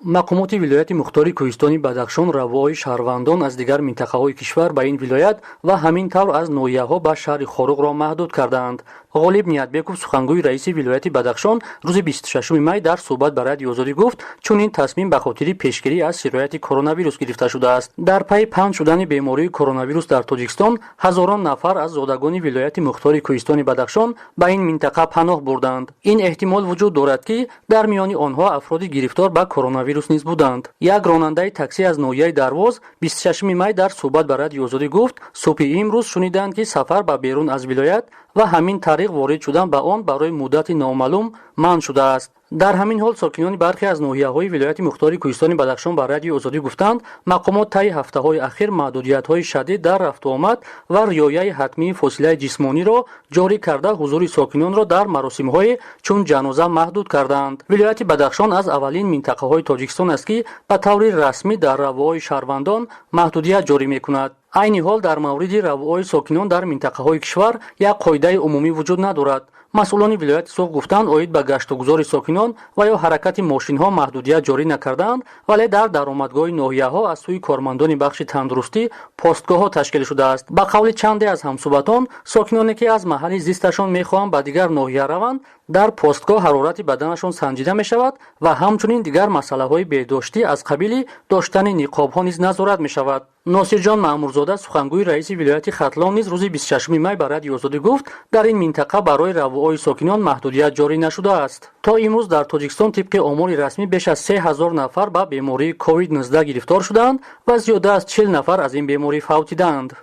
Мақомоти вилояти мухтори кӯҳистони Бадахшон равои шаҳрвандон аз дигар минтақаҳои кишвар ба ин вилоят ва ҳамин тавр аз ноҳияҳо ба шаҳри Хоруғро маҳдуд кардаанд. Ғолиб Ниятбеков, сухангӯи раиси вилояти Бадахшон, рӯзи 26 май дар суҳбат ба Радиои Озодӣ гуфт, чунин тасмим ба хотири пешгирӣ аз сирояти коронавирус гирифта шудааст. Дар пайи паҳн шудани бемории коронавирус дар Тоҷикистон ҳазорон нафар аз зодагони вилояти мухтори кӯҳистони Бадахшон ба ин минтақа паноҳ бурданд. Ин эҳтимол вуҷуд дорад, ки дар миёни онҳо афроди гирифтор ба коронавирус низ буданд. Як ронандаи таксӣ аз ноҳияи Дарвоз 26 май дар суҳбат ба Радиои Озодӣ гуфт, субҳи имрӯз шуниданд, ки сафар ба берун аз вилоят ва ҳамин тариқ ворид шудан ба он барои муддати номаълум манъ шудааст. Дар ҳамин ҳол сокинони бархе аз ноҳияҳои вилояти мухтори кӯҳистони Бадахшон ба Радиои Озодӣ гуфтанд, мақомот таи ҳафтаҳои ахир маҳдудиятҳои шадид дар рафтуомад ва риояи ҳатмии фосилаи ҷисмониро ҷорӣ карда, ҳузури сокинонро дар маросимҳое чун ҷаноза маҳдуд кардаанд. Вилояти Бадахшон аз аввалин минтақаҳои Тоҷикистон аст, ки ба таври расмӣ дар равои шаҳрвандон маҳдудият ҷорӣ мекунад. Айни ҳол дар мавриди равои сокинон дар минтақаҳои кишвар як қоидаи умумӣ вуҷуд надорад. Масъулони вилояти Суғд гуфтанд, оид ба гаштугузори сокинон ва ё ҳаракати мошинҳо маҳдудият ҷорӣ накардаанд, вале дар даромадгоҳи ноҳияҳо аз сӯи кормандони бахши тандурустӣ постгоҳҳо ташкил шудааст. Ба қавли чанде аз ҳамсӯҳбатон, сокиноне ки аз маҳалли зисташон мехоҳанд ба дигар ноҳия раванд, дар постгоҳ ҳарорати баданашон санҷида мешавад ва ҳамчунин дигар масъалаҳои беҳдоштӣ аз қабили доштани ниқобҳо низ назорат мешавад. Носирҷон Маъмурзода, сухангӯи раиси вилояти Хатлон, низ рӯзи 26 май ба Радиои Озодӣ гуфт, дар ин минтақа барои равои сокинон маҳдудият ҷорӣ нашудааст. То имрӯз дар Тоҷикистон тибқи омори расмӣ беш аз 3000 нафар ба бемории COVID-19 гирифтор шудаанд ва зиёда аз 40 нафар аз ин беморӣ фавтидаанд.